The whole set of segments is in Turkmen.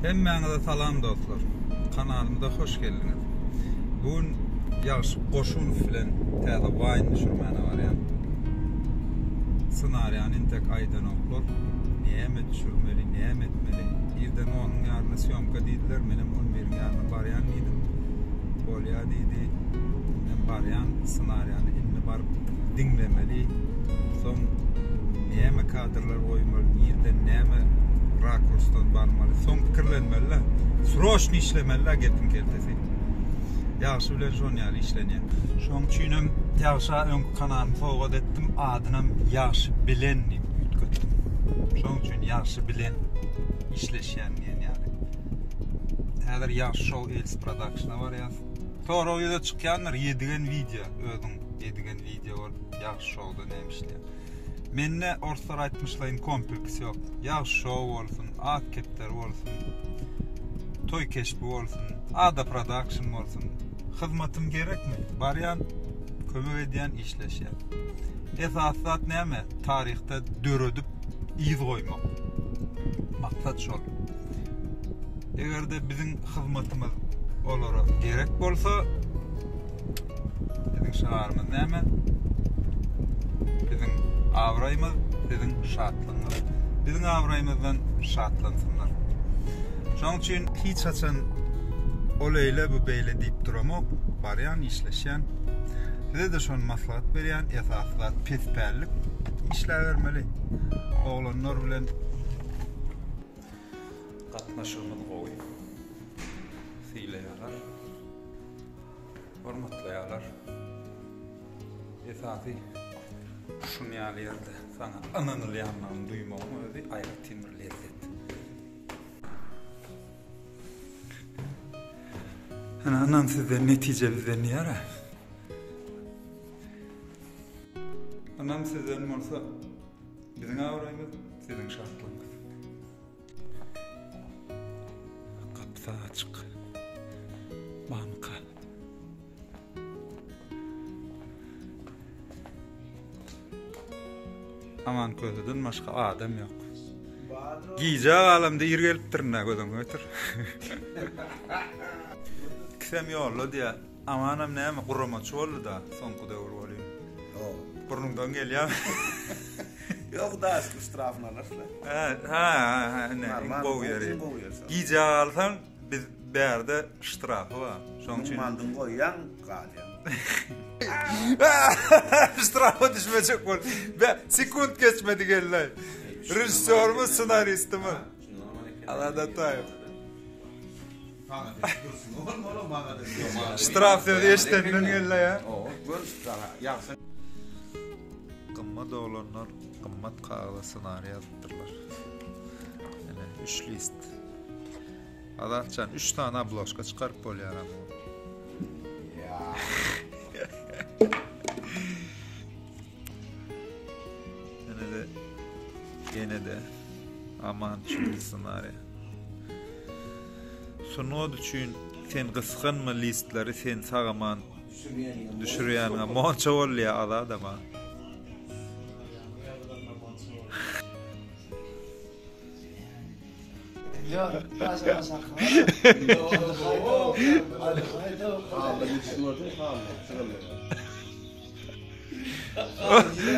Hemmäňize salam dostlar. Kanalymyza hoş geldiňiz. Bu gün Ýagşy Goşunow bilen täze waýn düşürmäne barýan. Ssenariýany intek aýdanoklar. Näme düşürmeli, näme etmeli. Irden onuň ýaryna sýomka diýdiler, menem on biriň ýaryna barýan diýdim. Bolýa diýdi. Men barýan ssenariýany indi baryp diňlemeli. Soň näme kadrlar goýmaly, nirden näme rakursdan barmaly. Soň pikirlenmeli-de. Sroçny işlemeli-de gepiň keltesi. Ýagşy bilen şon ýaly işlenýär. Şoň üçinem Ýagşa öňki kanalymy sowgat etdim, adynam Ýagşy bilen diýip üýtgetdim. Şoň üçin Ýagşy bilen işleşýän diýen ýaly. Häzir Ýagşy Show Els Production-a barýas. Sorag ýüze çykýandyr, Ýedigen wideo, özüň Ýedigen wideo bolup Ýagşy Show-da näme işleýär? Mende orslar aýtmyşlaýyn kompleks ýok. Ýagşy Show bolsun, Ak kepderi bolsun, Toý keşbi bolsun, Ada Production bolsun. Hyzmatym gerekmi? Barýan, kömek edýän, işleşýän. Esasy zat näme? Taryhda döredip yz goýmak. Maksat şol. Eger-de biziň hyzmatymyz olara gerek bolsa, biziň şygarymyz näme? Biziň abraýymyz, siziň şatlygyňyz. Biziň abraýymyzdan şatlansynlar. Şonuň üçin hiç haçan ol eýle, bu beýle diýip duramok. Barýan, işleşýän. Size-de şony maslahat berýän. Esasy zat pespällik. Işläbermeli. Oglanlar bilen gatnaşygymyz gowy. Sylaýarlar. Hormatlaýarlar. Esasy şuny ýaly ýerde saňa ynanylýanlygyny duýmagyň özi aýratyn bir lezzet. Ana ynam sizden netije bizden diýýär-ä. Ynam sizden bolsa biziň abraýymyz, siziň şatlygyňyz. Gapysy açyk. Bamyka. Aman Köseden başga adam ýok. Gijä galamda ir gelipdirin-dä gözüňe getir. Ikisem ýolda diýýär. Amanam näme guramaçy boldy-da soňky döwür welin. Burnuňdan gelýärmi? Ýok da şu ştrafyny alarsylar. Hä, hä, hä, ine iň gowy ýeri. Gijä galsaň biz bärde ştrafy bar. Şoň üçin. Mandyň goýýaň, galýaň. Ştrafa düşmejek bol. Be, sekunt geçmedi geldi. Režissýorymyz, ssenaristimiz. Azat Ataýew. Ştraf sözi eşidenden geldi ýa. Gymmat oglanlar gymmat kagyza ssenariý ýazypdyrlar. Ine, üç list. Azatjan, üç sany obložka çykaryp bolýar ama. Ýene-de ýene-de Aman üçin ssenariý. Sungat üçin sen gysganma listleri sen sag-aman düşürýäniňe monça bolýa Azadama.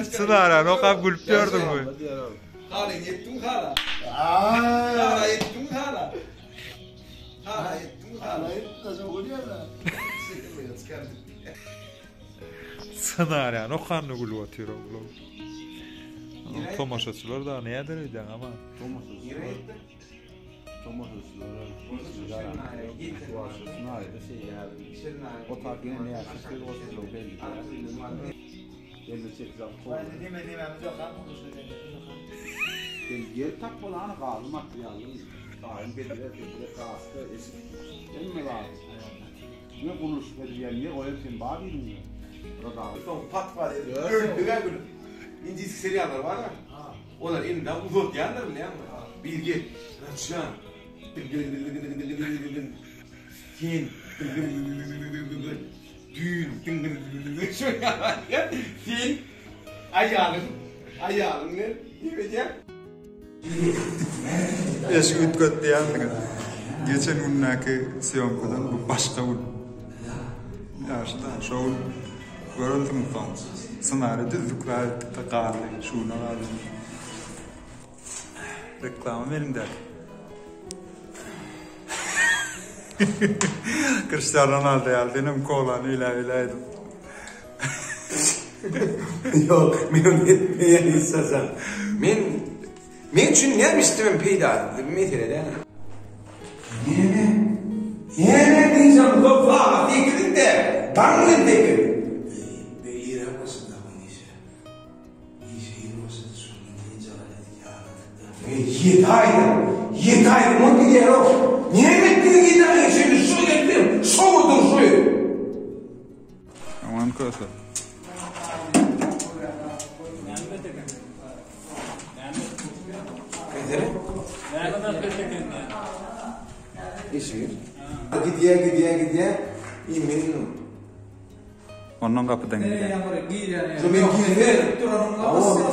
Ssenariýany okap gülüp ýördüňmi? Halyň ýetdimi hala? Hala ýetdimi hala? Hala ýetdimi hala? Ssenariýany okanda gülüp otyr oglan. Tomaşaçylar da näder öýdýäň aman? Öldüg-ä gülüp. Indiki seriallar bar-a. Olar elinde uzadýandyr bilýäňmi? Bir gel. Raçjan. Sen. Düýn. Sen aýalyň, aýalyň bilen neme edýäň? Eşik üýtgetdi ýaňy. Geçen gündäki sýomkadan bu başga gün. Ýaşda şo gün görensiň soň. Ssenariý düzdük zat etdik-de galdy. Şu güne galdy. Reklama meniň-däki. Kriştianu Ronaldo ýaly senem kolany eýläp-eýläp edip. Ýok, men ony etmeýän hiç haçan. Men men üçin näme içdimem peýdasyz mesele däl. Näme? Näme diýjäm, bu sagat 8-de, daň bilen 8. Be irä başlady bu işe. Işe ir başlady, şondan dynç alaýdyk, ýadadyk-da. Ýedi aýda, ýedi aý remont gidýär-ow. Näme etdiňiz ýedi aýyň içinde, şu etdim, şo gurduň şu. Aman köse. Gidýär, gidýär, gidýär. Iýmeýin. Ondan gapydan girýär. Şu men girse,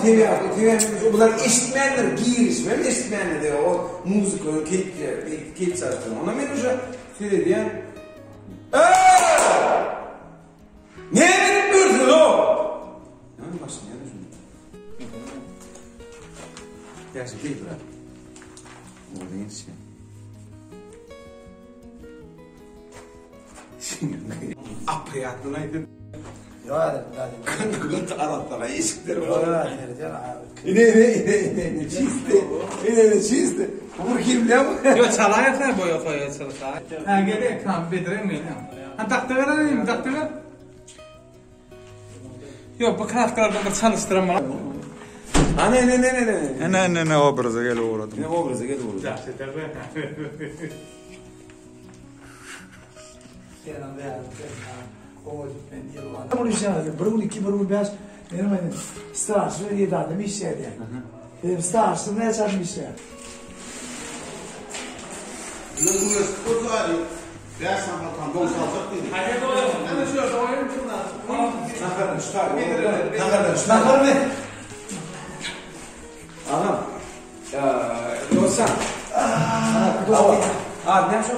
sebäbi bular eşitmändir, girişimem eşitmändir. O muzykany keýp keýp çarpdy. Onda men uje seredýän. Näme edip ýörsüňiz-ow? Näme başlaýar şuny? Ýaşy beýle. Orada ýetişýär. Apryatlyny aýdyp. Ýok, arassala eşikler bar. Ine ine ine ine ine çisti. Ine ine çisti. Bu bir kim bilýärmi? Ýok, çalaýarsyň boýa soýa çalsa. Ha, gel ekran bedireň meni. Ha, dakda berelim, dakda ber. Ýok, bu kraskalardan bir çalyşdyran bana. Ana ine ine ine ine. Ine ine ine obraza gelip ugradyň. Ine obraza gelip ugradyň. Ýagşy terbe. Bir gün iki, bir gün bäş. Benim hani starşy ýedi adam işleýär diýýär. Dedim starşy näçe adam işleýär? Naharmy? Agam. Ýogsa. Ady näme şo?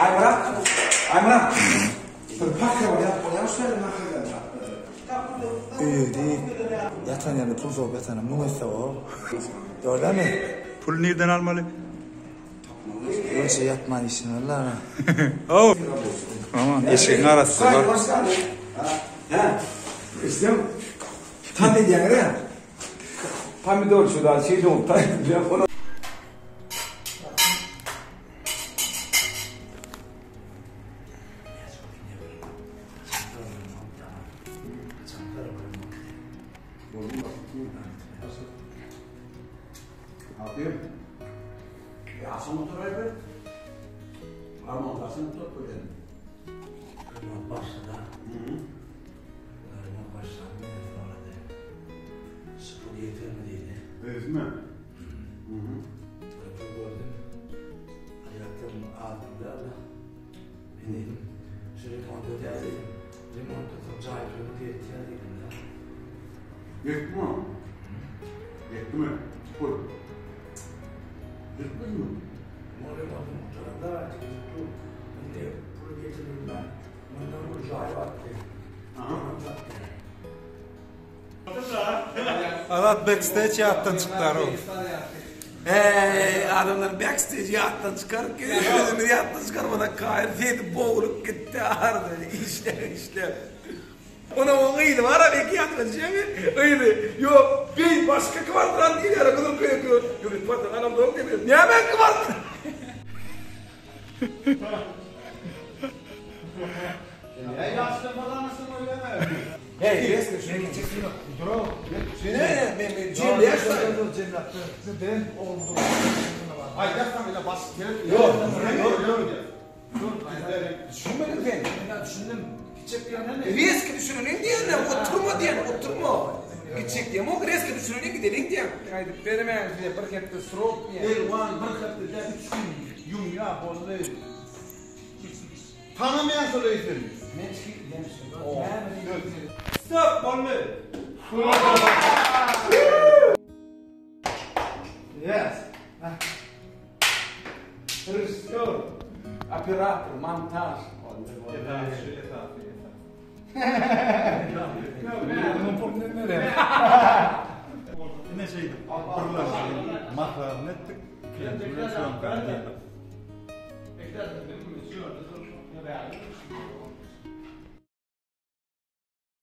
Aýmyrat. Aýmyrat. Bir pakyr bar, ýatyp bolýarmy şu ýerde nahardan? Öýde ýatan ýerinde pul sogup ýatanyň müň esse gowy. Dogry dälmi? Pul nirden almaly? Ölse ýatman işlemeli ara. Ow. Aman, eşigiň arasy bar. Hä? Eşitýäňmi? Tam edýäňiz-ä? Pomidor şu da şeýle bolup taýýar. Azat backstage ýatdan çykdar-ow. Eý, adamlar backstage ýatdan çykaryp gelýär, özümiz ýatdan çykarmasak kaýyl, sesi boglup gitdi ardy, işläp işläp. Onuň oň gyzy bar-a belki ýadyňa düşýärmi? Gyzy, ýok, beý başga kwartirant diýilýär-a gyzyl köýnekli. Ýok, men kwartirant alamzok diýip, näme kwartir? Reski düşüneliň diýende oturma diýen oturma. Gitjek diýemok reski düşüneliň gideliň diýen. Aýdyp bermäň size bir hepde srok diýen. Elwan bir hepde däl üç gün ýumýa boldy. Tanamaýan şol eýsem. Stop boldy. Yes. Režissýor, operator, montaž. Esasy, esasy, esasy. Ine şeýdip birleşdik, maslahatyny etdik, ikilenji bilen sýomkany girdik.